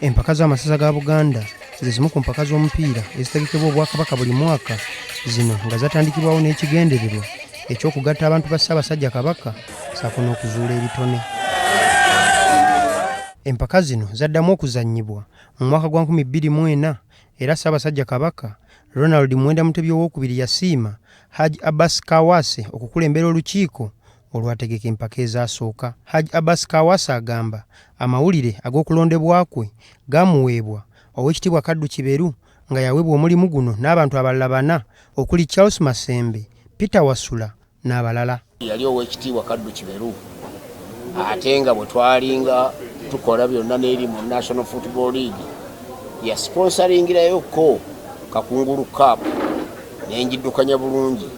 Empaka z'amasaza ga Buganda ze zimu ku mpaka z'omupiira ezitegekebwa Obwakabaka buli mwaka, zino nga zatandikibwawo n'ekigendererwa eky'okugatta abantu ba Ssaabasajja Kabaka ssaako n'okuzuula ebitone. Empaka zino zaddamu okuzannyibwa mu mwaka gwa 2004 era Ssaabasajja Kabaka Ronald Muwenda Mutebi Owookubiri yasiima Hajj Abbas Kaawaase okukulembera olukiiko olwategeka empaka ezasooka. Hajj Abbas Kaawaase agamba amawulire ag'okulondebwa kwe gaamuweebwa Oweekitiibwa Kaddu Kiberu nga yaweebwa omulimu guno n'abantu abalala bana okuli Charles Masembe, Peter Wasula n'abalala. Yali Oweekitiibwa Kaddu Kiberu ate nga bwe twalinga tukola byonna n'eri mu National Football League yasiponsaringirayo ko Kakungulu Cup ne ngiddukanya bulungi.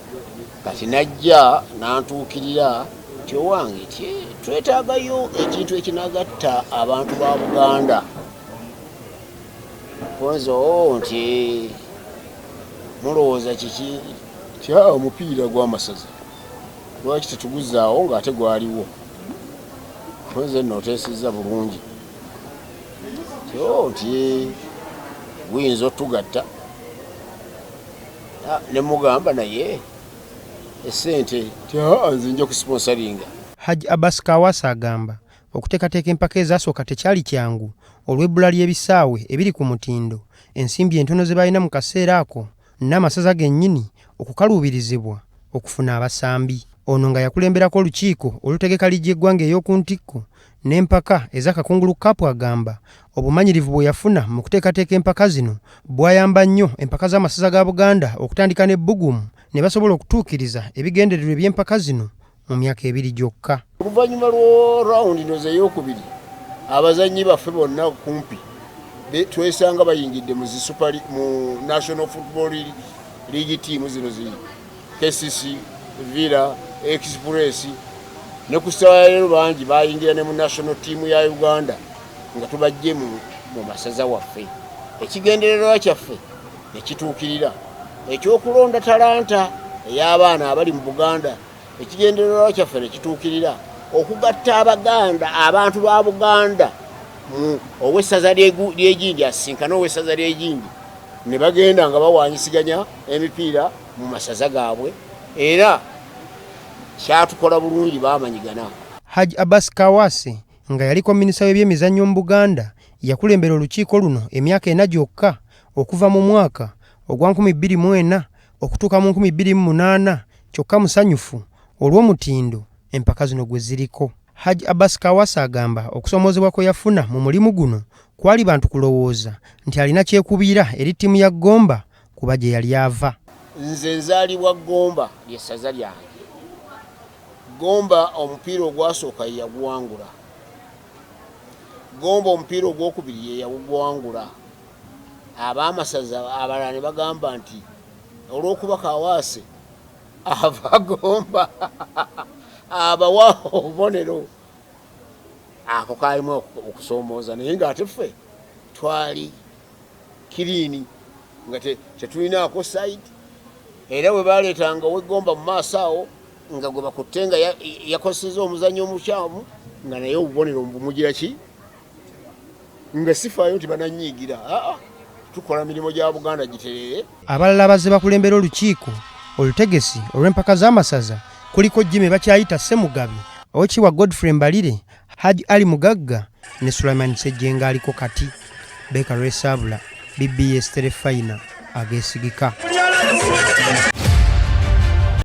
Kati n'ajja n'antuukirira nti owange twetaagayo ekintu ekinagatta abantu ba Buganda. Konze oo nti mulowooza kiki? Kya omupiira gw'amasaza lwaki tetuguzaawo ng'ate gwaliwo? Konze nno oteesezza bulungi oo nti guyinza otugatta. Ne mugamba naye esente nti aa nze nja kusiponsaringa. Hajj Abbas Kaawaase agamba okuteekateeka empaka ezasooka tekyali kyangu olw'ebbula ly'ebisaawe ebiri ku mutindo, ensimbi entono ze baalina mu kaseera ako n'amasaza gennyini okukaluubirizibwa okufuna abasambi. Ono nga yakulemberako olukiiko olutegeka liigi y'eggwanga ey'oku ntikko n'empaka eza Kakungulu Cup agamba obumanyirivu bwe yafuna mu kuteekateeka empaka zino bwayamba nnyo empaka z'amasaza ga Buganda okutandika n'ebbugumu ne basobola okutuukiriza ebigendererwa eby'empaka zino mu myaka ebiri gyokka. Oluvannyuma lwa rawundi ndowooza ey'okubiri abazannyi baffe bonna kumpi twesanga bayingidde mu zi Super mu National Football League team zino zi KCC, Villa, Express ne ku ssaawa ya leero bangi bayingira ne mu national team ya Uganda nga tubajje mu masaza waffe. Ekigendererwa kyaffe ne kituukirira eky'okulonda talanta ey'abaana abali mu Buganda. Ekigendererwa kyaffe ne kituukirira okugatta Abaganda, abantu ba Buganda mu ow'essaza ly'egindi asisinkane ow'essaza ly'egindi ne bagenda nga bawanyisiganya emipiira mu masaza gaabwe era kyatukola bulungi baamanyigana. Hajj Abbas Kaawaase nga yaliko minisita w'ebyemizannyo mu Buganda yakulembera olukiiko luno emyaka ena gyokka okuva mu mwaka ogwa 2004 okutuuka mu 2008 kyokka musanyufu olw'omutindo empaka zino gwe ziriko. Hajj Abbas Kaawaase agamba okusoomoozebwa kwe yafuna mu mulimu guno kwali bantu kulowooza nti alina kyekubiira eri ttiimu ya Gomba kuba gye yali ava. Nze nzaalibwa Gomba, lye ssaza lyange. Gomba omupiira ogwasooka ye yaguwangula. Gomba omupiira ogwokubiri ye yaguwangula. Ab'amasaza abalala ne bagamba nti olw'okuba Kaawaase ava Gomba abawa obubonero. Ako kaalimu okusoomooza naye ng'ate ffe twali kiriini nga tetulinaako side era bwe baleetanga ow'eggomba mu maaso awo nga gwe bakutte nga yakozeseza omuzannyo omukyamu nga naye obubonero bumugira ki nga sifaayo nti bananyiigira aa tukola mirimu gya Buganda giterere. Abalala abazze bakulembera olukiiko olutegesi olw'empaka z'amasaza kuliko Jimmy Bakyayita Ssemugabi, Oweekitiibwa Godfrey Mbalire, Hajj Ali Mugagga ne Sulaiman Ssejjengo aliko kati. Baker Lwesabula, bbs Terefayina ageesigika.